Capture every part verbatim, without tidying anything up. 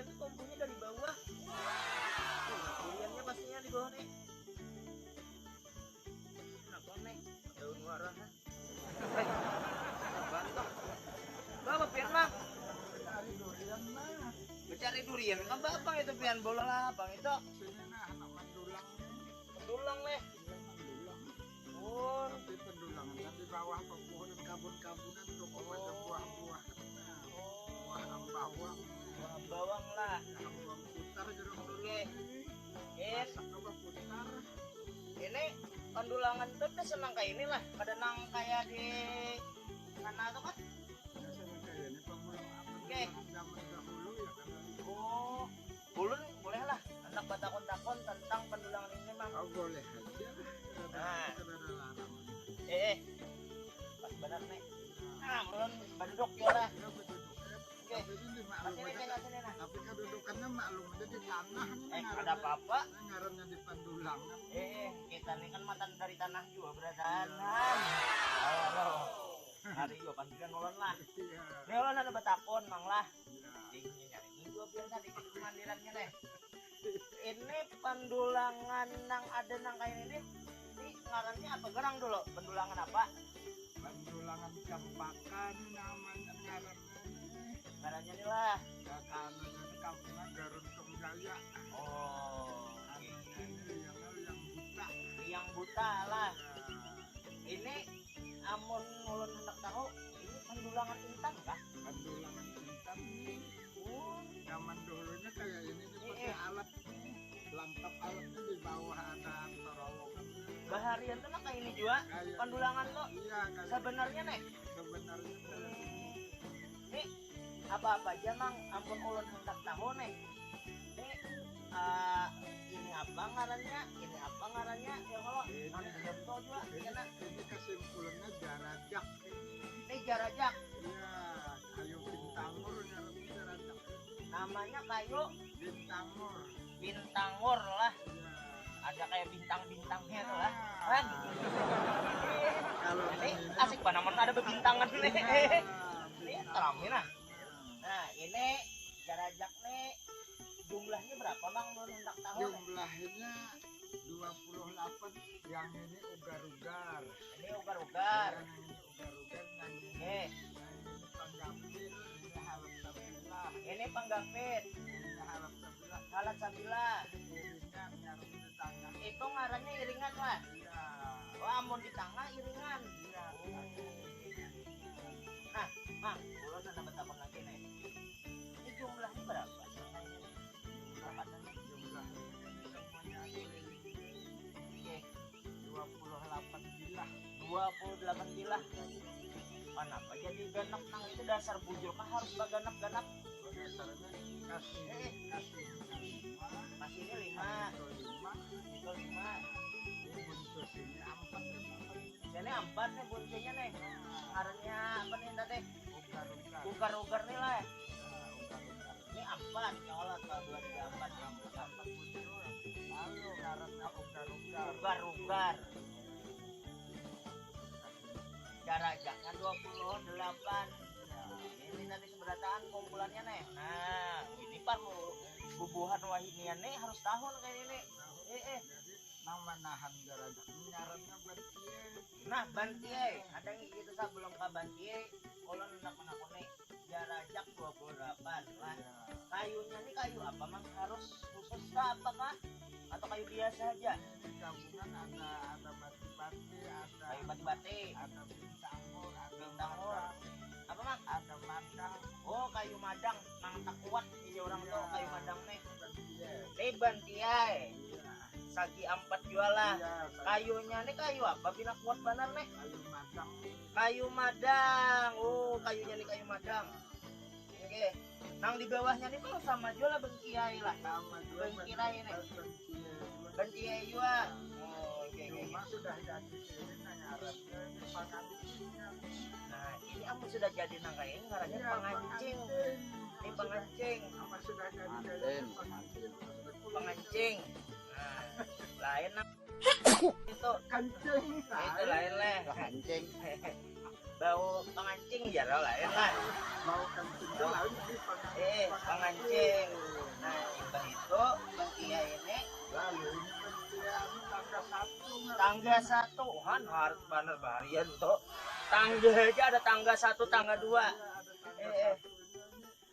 Itu tumbuhnya dari bawah. Tuh, duriannya pastinya di bawah nih. Kenapa nih? Daun warah. Bantah. Bapak pian, Bang? Cari durian mah. Mencari durian kan Bapak itu pian, bola lah Bang itu. Sini nah, anak mandulang. Mandulang nih. Iya, mandulang. Oh. Tapi pendulangan kan di bawah pepohonan kabun-kabunan tuh, oh, banyak buah-buah. Nah, oh, buah ambawang. Buah ambawang lah. Ambawang putar jeruk dulu. Oke. Masak apa putar? Ini pandulangan tuh udah senang kayak inilah, kada nang kayak di sana tuh kan. Oke. Zaman dahulu ya kan. Oh, ulun boleh lah anak batakon-takon tentang pandulangan ini, Mang. Oh, boleh aja. Nah. Eh, eh. Pas benar nih. Nah, ulun baduduk ya lah. Oke. Sini, sini, nah. Tapi kedudukannya maklum aja di tanah nih. Eh, ada apa-apa. Ngarannya di pandulangan. Eh, kita nih kan matan dari tanah juga, berataan. Iya. Ayo, hari juga panggilan ulun lah. Iya. Ini ulun ada batakon, Mang lah. Iya. Ini nyari minggu biar tadi kemandirannya deh. Ini pandulangan nang ada nang kayak ini, ini ngarannya apa gerang dulu? Pandulangan apa? Pandulangan campakan namanya ngarannya. Ngarannya nih lah. Ya, anu, jadi kampungnya Garuntung Jaya. Oh, anunya ini yang, yang buta. Yang buta lah. Ya. Ini amun ulun hendak tahu, ini pandulangan intan kah? Pandulangan intan nih. Oh. Zaman dulunya kayak ini nih, pakai alat nih. Lengkap alatnya, di bawah ada terowongan. Baharian tuh nah kayak ini juga. Kayak pandulangan lo. Iya, kayak sebenarnya nih. Sebenarnya tuh. Ini apa-apa aja, Mang, ampun ulun hendak tahu nih. Ini, eh, ini apa ngarannya? Ini apa ngarannya? Ya kalau ini, nanti belum tahu juga. Ini, ya, nah, ini kesimpulannya jarajak. Ini jarajak. Iya, kayu bintangor ngarannya jarajak. Namanya kayu bintangor. Bintangor lah. Iya. Ada kayak bintang-bintangnya tuh lah. Nah. Kan? Kalau ini asik banget ada bebintangan nih. Iya, ini bintang. Terang nih nah. Nah, ini jarajak nih jumlahnya berapa, Mang? Ulun hendak tahu nih. Jumlahnya dua puluh delapan, yang ini ugar-ugar. Ini ugar-ugar. Yang ini ugar-ugar, yang ini, eh, yang ini panggapit, ini halat sabilah. Ini panggapit. Ini halat sabilah. Halat sabilah. Ini iringan, yang ini tangan. Itu ngarannya iringan lah. Iya. Wah, amun di tangah iringan. Iya. Oh. Nah, Mang, ulun ada batakun lagi nih. Ini jumlahnya berapa? Jumlahnya, jumlahnya ini semuanya ada. Oke. Dua puluh delapan bilah. Dua puluh delapan bilah. Kenapa jadi ganap nang itu dasar bujur kah harus baganap-ganap? Dasarnya kasih, eh, kasih lima. Kasih ini lima. Itu lima. Itu lima. Ini buntus ini empat. Ini ampat nih buncinya nih. Ngarannya apa nih tadi? Ugar-ugar. Ugar-ugar nih lah. Nah, ugar-ugar. Ini ampat, nyolat kalau dua tiga ampat. Ampat, ampat muncul. Lalu ngarannya ugar-ugar. Ugar-ugar. Jarajaknya dua puluh delapan. Nah, ini tadi seberataan kumpulannya nih. Nah, ini par bubuhan wahinian nih harus tahun kayak ini. Eh, eh. Jadi, nang manahan jarajak ini ngarannya bantiai. Nah, bantiai. Ada nggih gitu, sebelum ka bantiai, ulun handak manakuni jarajak dua puluh delapan lah. Iya. Kayunya nih kayu apa, Mang? Harus khusus kah, apa kah? Atau kayu biasa aja? Ini di kampungan ada, ada bati-bati, ada, kayu bati-bati, ada bintangor, ada, bintangor, madang. Apa, Mang? Ada madang. Oh, kayu madang. Nang takuat di orang tuh, iya, kayu madang nih. Bantiai. Nih bantiai. Iya. Sagi ampat jua lah. Iya, sagi. Kayunya nih kayu apa pina kuat banar nih? Kayu madang. Kayu madang. Oh, kayunya nih kayu madang. Oke. Nang di bawahnya nih, Mang, sama jua lah bengkiai lah. Sama jua. Bengkirai nih. Bengkiai jua. Bengkiai jua. Oh, oke, oke. Cuma sudah jadi ini nang ngarannya ini pangancing. Nah, ini amun sudah jadi nang kayak ini ngarannya, iya, pangancing. Pangancing. Ini pangancing. Amun sudah jadi, jadi pangancing. Pangancing. Nah, lain nang itu. Kancing. Itu lain leh. Kancing. Bau pangancing jar lain lah. Mau kencing tu lain di pangancing. Eh, pangancing. Nah, imbah itu, bang Kia ini. Lalu ini kencing tangga satu. Tangga satu, han, harus banar baharian tu. Tangga aja ada tangga satu, tangga dua. Eh, eh.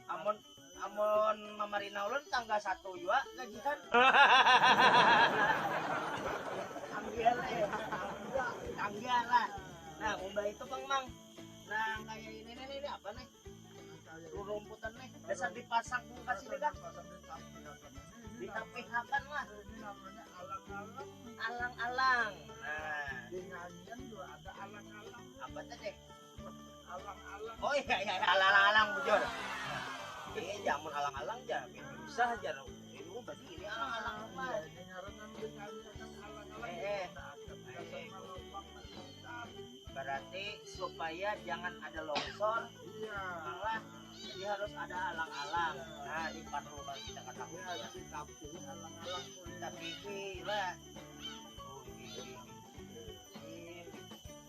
Amun, amun mamarina ulun tangga satu jua gajian. Tangga lah ya. Tangga lah. Nah, umbah itu pang, Mang. Nah, kayak ini nih, ini apa nih? Rurumputan nih. Dasar dipasang kulkas ini kan. Ditapihakan lah. Ini namanya alang-alang. Alang-alang. Nah. Di Ngangian juga ada alang-alang. Apa tadi? Alang-alang. Oh iya, iya, iya, alang-alang, bujur. Iya, jamun alang-alang ja, susah ja. Ini berarti ini alang-alang apa? Iya, ini ngaran nang di Ngangian kan alang-alang. Eh, eh. Nah, ada biasa malopang, nah, susah. Berarti supaya jangan ada longsor, iya, malah jadi harus ada alang-alang. Iya. Nah, ini perlu kalau kita ketahui. Iya, ya. Tapi alang-alang. Tapi lah. Oh, ini, ini. Ini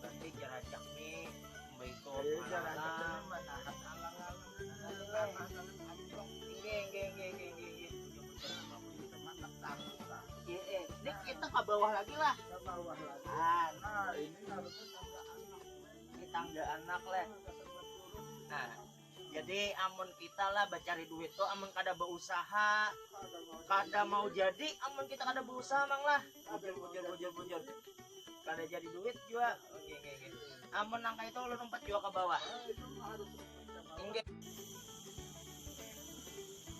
berarti jarajak nih, mbak itu. Eh, jarajak ini manahan alang-alang. Tanah dalam amplop. Inggih, inggih, inggih, inggih, inggih. Punya beberapa pun bisa makan tahu lah. Iya, eh. Ini kita ke bawah lagi lah. Ke bawah lagi. Ah. Nah, ini harusnya tangga anak. Ini tangga anak lah. Nah, jadi amun kita lah bacari duit tuh amun kada bausaha, kada mau jadi amun kita kada bausaha, Mang lah. Bujur, bujur, bujur, bujur. Kada jadi duit jua. Oke, oke, oke. Amun nang kaitu ulun umpat jua ke bawah. Inggih.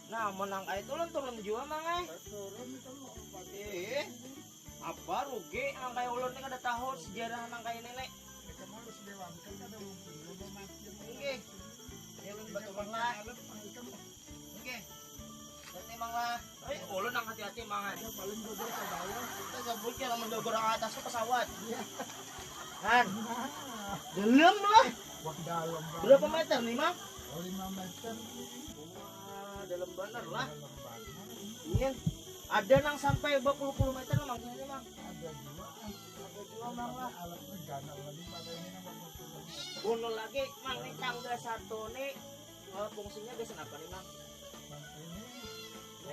Nah, amun nang kaitu ulun turun jua, Mang ai. Turun itu mau umpat. Eh, apa rugi nang kaya ulun ni kada tahu sejarah nang kaya ini ni. Kita mah harus dewangkan kada mungkin mamakai. Inggih. Ini ulun baturun lah. Alat pangikam lah. Oke. Berarti Mang lah. Eh, ulun nang hati-hati, Mang ai. Ada paling dodol ke bawah. Kita sebut ya lamun dodol orang atas tuh pesawat. Iya. Han. Nah. Dalam lah. Wah, dalam banget. Berapa meter nih, Mang? Oh, lima meter. Wah, dalam bener lah. Dalam banget. Iya. Ada nang sampai berpuluh-puluh meter lah maksudnya, Mang. Ada juga. Ada juga, Mang lah. Alatnya ganal lagi pada ini nang berpuluh-puluh meter. Bunul lagi, Mang, nih tangga satu nih. Eh, fungsinya gasan apa nih, Mang? Nah, ini,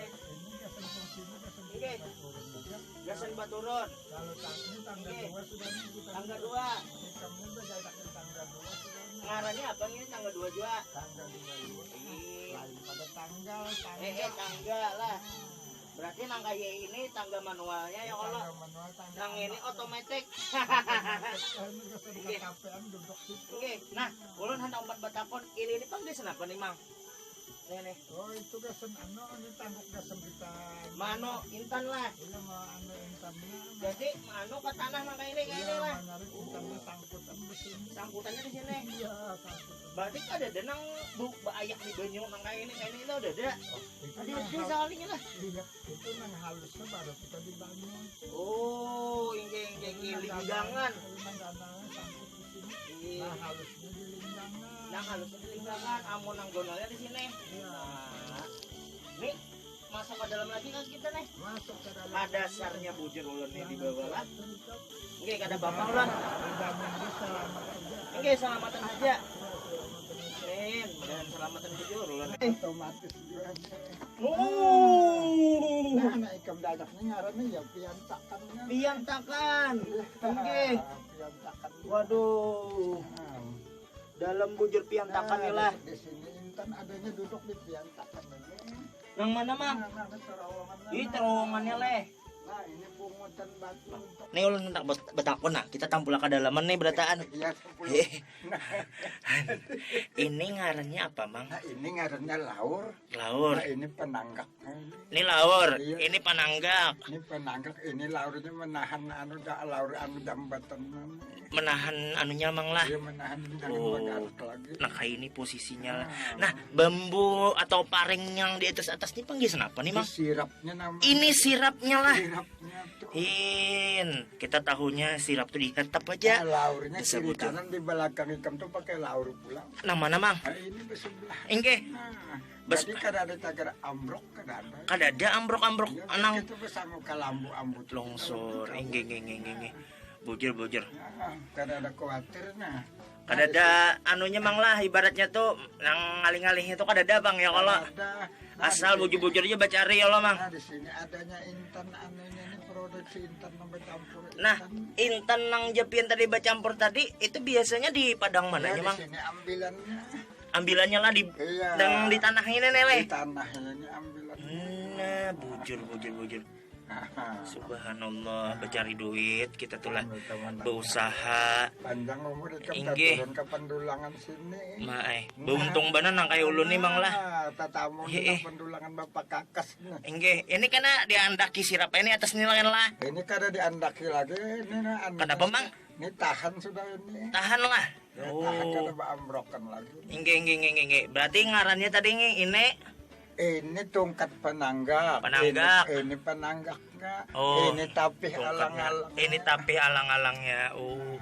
ini gasan fungsinya, gasan kita turun juga. Gasan baturun. Kalau tang-, ini tangga dua sudah nih kita. Tangga dua. Ini kami udah jajakin tangga dua sudah nih. Ngarannya apa nih, tangga dua jua? Tangga dua jua. Ih. Lain pada tanggal, eh, eh, tangga lah. Berarti nang kaya ini tangga manualnya ya, kalau tangga manual, tangga nang ini anak. Otomatis. Otomatis, kan, gasan katapean duduk situ. Oke, nah, ulun handak umpat batakun, ini, ini pang gasan apa nih, Mang? Nih, nih. Oh, itu gasan anu, ini tangkuk gasan kita. Mano, intan lah. Iya, mau anu intannya. Jadi, anu ke tanah nang kaya ini, kaya ini lah. Iya, menarik intannya sangkutan di sini. Sangkutannya di sini. Iya, sangkutan. Berarti kada ada nang bu-, baayak di banyu nang kaya ini, kaya ini, ini udah ada. Oh, itu ada, nah, ada hal-, soalnya lah. Iya, itu nang halusnya baru kita di banyu itu. Oh, inggih, inggih, inggih, linggangan. Ini nang dananya sangkut di sini. Iya. Nah, halusnya di linggangan. Nang halusnya di linggangan, amun nang gonalnya di sini. Iya. Nah. Nih, masuk ke dalam lagi kan kita nih. Masuk ke dalam. Ada sarnya bujur ulun nih di bawah lah. Oke, kada apa-apa lah. Oke, selamatan saja. Amin. Dan selamatan bujur ulun. Otomatis juga. Oh. Nah, anak ikam dadak nih ngarannya ya piantakan. Piantakan. Oke. Piantakan. Waduh. Nah. Dalam bujur piantakan lah. Nah, di sini intan adanya duduk di piantakan ini. Nang mana, Mang? Nah, nah, terowongan. Ih, terowongannya leh. Nah, ini pungutan batu untuk. Nih ulun hendak bet-, betakun nah, kita tampula ke dalaman nih berataan. Iya, tampula. Ini ngarannya apa, Mang? Nah, ini ngarannya laur. Laur. Nah, ini penanggak. Ini laur, iya. Ini pananggak. Ini pananggak, ini laurnya menahan anu da-, laur anu jambatan. Menahan anunya, Mang lah. Iya, menahan jangan, oh, bagarak lagi. Nah, kayak ini posisinya lah. Ah. Nah, bambu atau paring yang di atas-atas ini pang gasan apa nih, Mang? Ini sirapnya namanya. Ini sirapnya lah. Sirapnya tuh. Hin, kita tahunya sirap tuh dihetap aja. Nah, laurnya kiri kanan di belakang ikam tuh pakai laur pulang. Nang mana, Mang? Nah, ini di sebelah. Inggih. Nah. Bas- Jadi kada ada cagar ambruk, kada ada. Kada ada ambruk-ambruk. Iya, nang itu besangu kalambu ambu tu. Longsor. Inggih, inggih, inggih, inggih, inggih. Bujur, bujur. Nah, kada ada khawatir nah. Kada ada anunya mang lah, ibaratnya tuh nang ngalih-ngalihnya tuh kada ada bang ya kalau Ada. asal bujur-bujur aja bacari ya lo mang. Nah, di sini adanya intan anunya ini, produksi intan yang bercampur. Nah, Intan. Intan nang japian tadi bacampur tadi itu biasanya di padang Ya, mananya di mang? Sini ambilannya. Ambilannya lah di Iya. Nang di tanah ini nih leh. Di tanah ini ambilannya. Nah, bujur bujur bujur. Nah, Subhanallah, bacari duit kita tuh lah teman-teman. Berusaha. Panjang umur ikam Inggih. Turun ke Pendulangan sini. Maai, beruntung banar nang kayak ulun nih mang lah. Ah, tatamu Iya, di eh. Pendulangan Bapak Kakas nih. Inggih, ini kena diandaki sirap ini atas nilaian lah. Ini kada diandaki lagi ini nah, anu. Kenapa mang? Ini tahan sudah ini. Tahan lah. Ya, tahan Oh, kada baambrokan lagi. Inggih, inggih, inggih, inggih. Berarti ngarannya tadi ini, ini Ini tungkat penanggak. Penanggak. Ini, ini penanggaknya. Oh, Ini tapih tungkatnya. Alang-alang. Ini tapih alang-alangnya. Oh,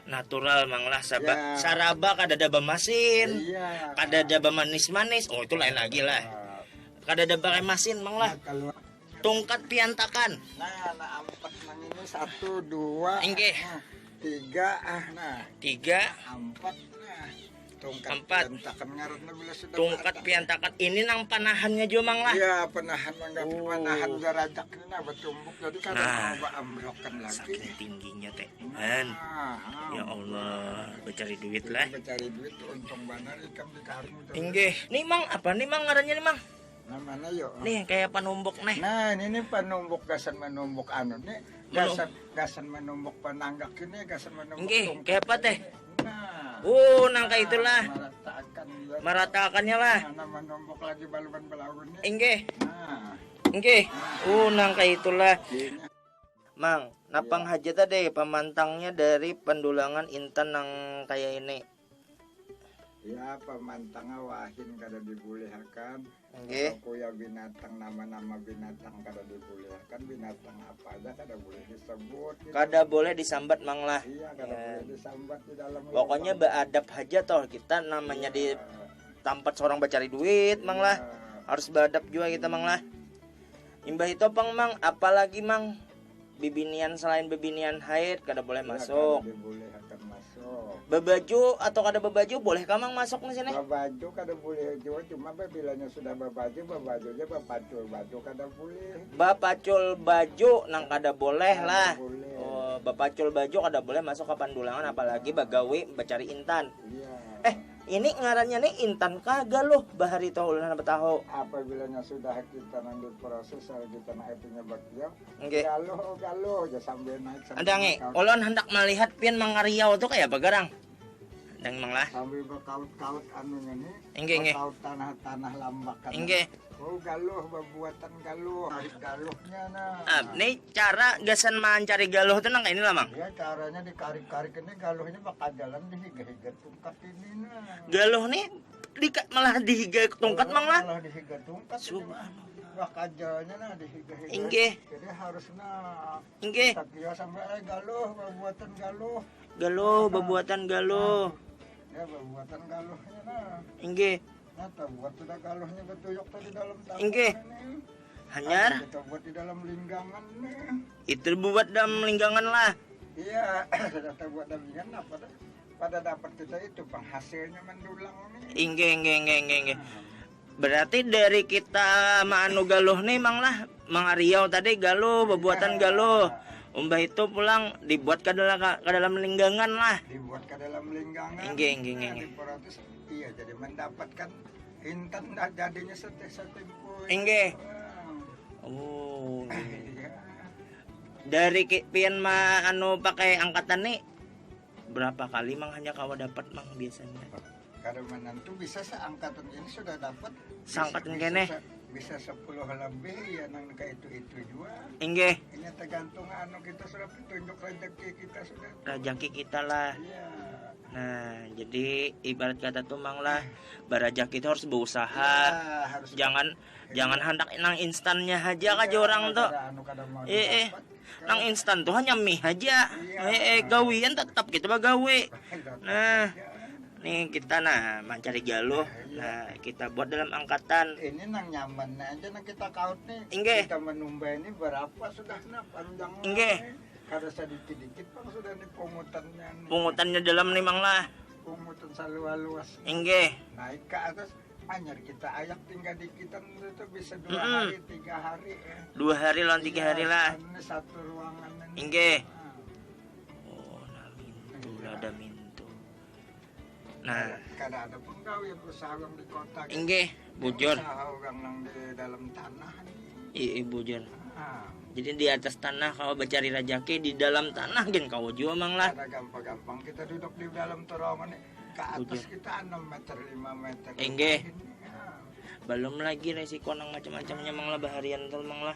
natural mang lah saba. Ya. Saraba kada ada bamasin. Iya. Kada ada bamanis-manis. Oh, itu lain lagi lah. Nah, Kada ada pakai masin mang lah. Nah, kalau Tungkat piantakan. Nah, nah empat nang ini satu, dua, Inggih. Nah, tiga, ah, nah Tiga. Empat, nah tungkat Empat. Piantakan ngarannya bila sudah Tungkat patah. Piantakan ini nang panahannya juga mang lah. Iya, penahan mangga Oh. Penahan darajat ini nah bertumbuk jadi kada Nah. Mau baambrokan lagi. Saking tingginya teh. Han. Ah, Ya Allah, bacari duit lah. Bacari duit tuh untung banar ikam di karung tuh. Inggih. Nih mang, apa nih mang ngarannya nih mang? Nah, mana yuk? Nih kayak panumbuk nih. Nah, ini nih panumbuk gasan manumbuk anu nih. Manu- Gasan gasan manumbuk penanggak ini, gasan manumbuk Inggih, tungkat kayak apa teh? Ini. Nah. Oh, nang kayak itulah. Maratakan dia. Maratakannya lah. Mana manumbuk lagi baluman belaun nih. Inggih, Nah, inggih. Oh, nang kayak itulah. ini Mang, napang haja tadi pamantangnya dari pendulangan intan nang kayak ini. Ya, pamantangnya wahin kada dibulihakan. Inggih. Kuya binatang, nama-nama binatang kada dibulihakan, binatang apa aja kada boleh disebut gitu. Kada boleh disambat mang lah. Iya, kada Ya. Boleh disambat di dalam Pokoknya lubang. Beadab haja toh kita namanya di Iya. Tampat seorang bacari duit mang lah. Iya. Harus beadab juga kita mang lah. Imbah itu pang mang, apalagi mang, bibinian selain bibinian haid kada boleh Iya, masuk. Kada dibolehakan masuk. Bebaju atau kada bebaju boleh kah mang masuk di sini? Babaju kada boleh jua, cuma bilanya sudah babaju, babaju aja bapacul baju kada boleh. Bapacul baju nang kada boleh Kada lah. Boleh. Oh, bapacul baju kada boleh masuk ke pandulangan apalagi bagawi bacari intan. Iya. Eh, ini ngarannya nih intan kah galuh bahari toh ulun betahu. Apabilanya sudah kita nang diproses, kita nang itunya bakiau, Nggih. Galuh, galuh aja sambil naik sambil Ada ngi, makaut. Ulun hendak melihat pian mangariau tuh kayak apa garang. Dang mang lah. Sambil berkaut-kaut anunya nih. Inggih, inggih. Berkaut tanah-tanah lambakan. Inggih. Oh, galuh, babuatan galuh, tarik galuhnya nah. Ah, ini cara gasan mancari galuh tuh nang kayak ini lah mang. Ya, caranya dikarik-karik ini galuhnya bakal jalan di higa-higa tungkat ini nah. Galuh nih di malah di higa tungkat mang lah. Malah di higa tungkat ini mah. Subhanallah. Bakal jalannya nah di higa-higa. Inggih. Jadi harusnya Inggih. Tapi ya sampai eh, galuh, babuatan galuh. Galuh, babuatan galuh. Ya, babuatan galuhnya nah. Inggih. Nah, tabuat sudah galuhnya betuyuk tadi dalam tangan Inggih. Ini. Hanyar Kita buat di dalam linggangan nih. Itu buat dalam linggangan lah. Iya, sudah tabuat dalam linggangan apa dah? Pada dapat kita itu penghasilnya mendulang nih. Inggih, inggih, inggih, inggih, inggih. Berarti dari kita maanu galuh nih mang lah, mangariau tadi galuh, babuatan galuh. Umbah itu pulang dibuat ke dalam ke dalam linggangan lah. Dibuat ke dalam linggangan. Inggih, inggih, inggih, Nah, inggih. Diproses. Iya, jadi mendapatkan intan dah jadinya setiap setimpul. Inggih. Wah. Oh, inggih. Iya. Dari ki- pian ma anu pakai angkatan nih berapa kali mang hanya kawa dapat mang biasanya? Kada menentu bisa seangkatan ini sudah dapat. Seangkatan Bisa- kene. Bisa, se- bisa sepuluh lebih ya nang ke itu itu juga. Inggih. Ini tergantung anu kita sudah petunjuk rezeki kita sudah. Rezeki kita lah. Iya. Nah, jadi ibarat kata tuh mang lah, barajaki itu harus berusaha. Ya, harus Jangan jangan hendak nang instannya aja aja orang tuh. Kada anu kada mau Eh, eh. didapat. Nang instan tuh hanya mie aja. Iya. Eh, eh, gawian tetap kita bagawi. Tetap Nah, aja. Nih kita nah mencari galuh. Nah, kita buat dalam angkatan. Ini nang nyaman aja nang kita kaut nih. Inggih. Kita menumba ini berapa sudah nah panjang. Inggih. Nih. Kada sadikit-dikit pang sudah nih pungutannya nih. Pungutannya dalam nih, Mang lah. Pungutan saluas-luas. Inggih. Naik ke atas, hanyar kita ayak tinggal dikitan itu bisa dua Mm-mm. hari, tiga hari ya. Dua hari lawan tiga hari lah. Ini satu ruangan ini. Inggih. Nah, Oh, nah mintu lah, ada mintu. Nah, kada ada penggawean usaha orang di kota. Gitu. Inggih, bujur. Usaha orang nang di dalam tanah nih. Iya, bujur. Nah, Jadi di atas tanah kalau mencari rezeki, di dalam tanah gin kawa jua, Mang lah. Kada gampang-gampang kita duduk di dalam terowongan nih. Ke atas Bujur. Kita enam meter, lima meter. Inggih. Ini, ya. Belum lagi resiko nang macam-macamnya, Mang lah, baharian tuh, Mang lah.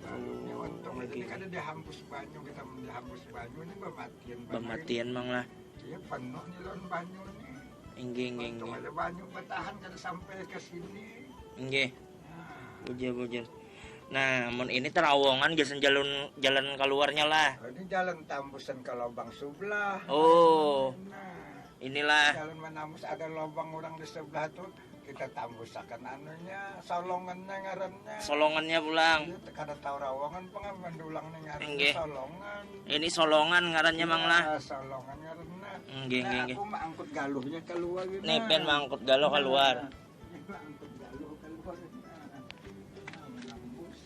Ini untung aja Inggih. Ini kada dihambus banyu, kita dihambus banyu ini bamatian. Bamatian, Mang lah. Iya, penuh nih lawan banyu nih. Inggih, inggih, Untung inggih. Ada banyu bertahan kada sampai ke sini. Inggih, Nah, bujur, bujur. Nah, mun ini terowongan, gasan jalan, jalan keluarnya lah. Ini jalan tambusan ke lubang sebelah. Oh, Nah, inilah. Jalan menambus, ada lubang orang di sebelah tuh, kita tambusakan anunya, solongannya ngarannya. Solongannya pulang. Iya, kada tahu terowongan, pengaman dulang nih ngarannya. Inggih. Solongan. Ini solongan ngarannya, Mang lah. Ah, solongan ngarannya. Inggih, inggih, Nah, inggih. Aku mah angkut galuhnya keluar gitu. Nih, pen mangkut galuh keluar. Nah, ini mah angkut galuh keluar. Nah, menembus.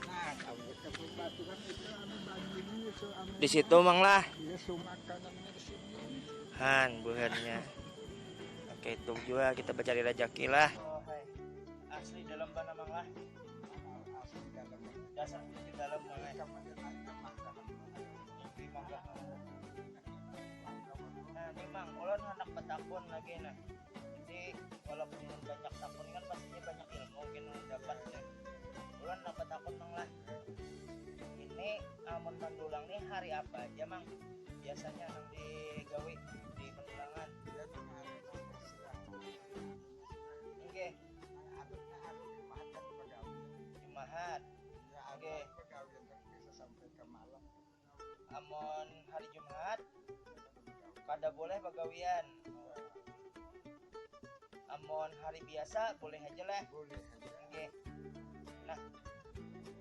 Nah, kamu ke pembaturan itu anu banyu ini itu anu. Di situ, Mang lah. Iya, sumakanannya di sini. Han, buhannya. Oke, itu juga kita mencari rezeki lah. Oh, hai. Asli dalam mana, Mang lah? Asli dalam. Dasar di dalam, Mang. Kamu dia naik ke mangga. Di mangga. Nah, ini, Mang, ulun hendak bertakun lagi, nah. Jadi, walaupun banyak takun kan pastinya banyak ilmu mungkin dapat, ya. Ulun hendak bertakun, Mang lah. Ini amun mandulang nih hari apa aja, Mang? Biasanya nang digawi di pendulangan. Dia tuh hari Kamis lah. Inggih, Adatnya hari Jumat kan pegawai. Jumahat. Ya, ada Oke. Pegawai yang bisa sampai ke malam. Amun hari Jumat kada boleh bagawian. Amun hari biasa boleh aja lah. Boleh aja. Oke. Nah,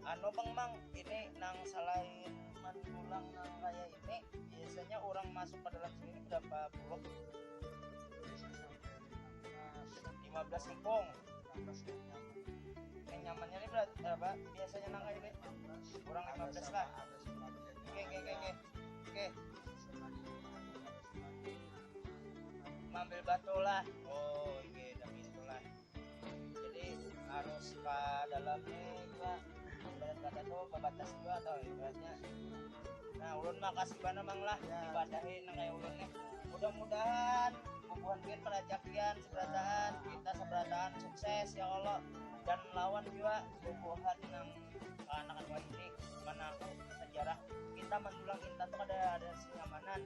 anu, Bang, Mang, ini nang selain mandulang nang kaya ini, biasanya orang masuk ke dalam sini berapa puluh? Bisa sampai lima belas, Lima belas empung. lima belas yang nyaman. Yang nyamannya ini berat berapa? Biasanya nang kaya ini Lima belas. Kurang Ada lima belas sama, lah. Ada sama dia. Oke, oke, oke, oke. Oke, Semakin mahal, ada semakin mahal. Mambil batu lah. Oh, iya, tapi itulah. Jadi harus ke dalamnya juga. Ibarat kata tuh pembatas juga atau ibaratnya. Nah, ulun makasih banget, Mang lah, Ya. Ibadahi nang kaya ulun nih. Mudah-mudahan bubuhan pian perajakian seberataan, kita seberataan sukses ya Allah, dan lawan juga bubuhan nang keanakan wahini, mana aku sejarah kita mendulang intan tuh ada ada senyamanan.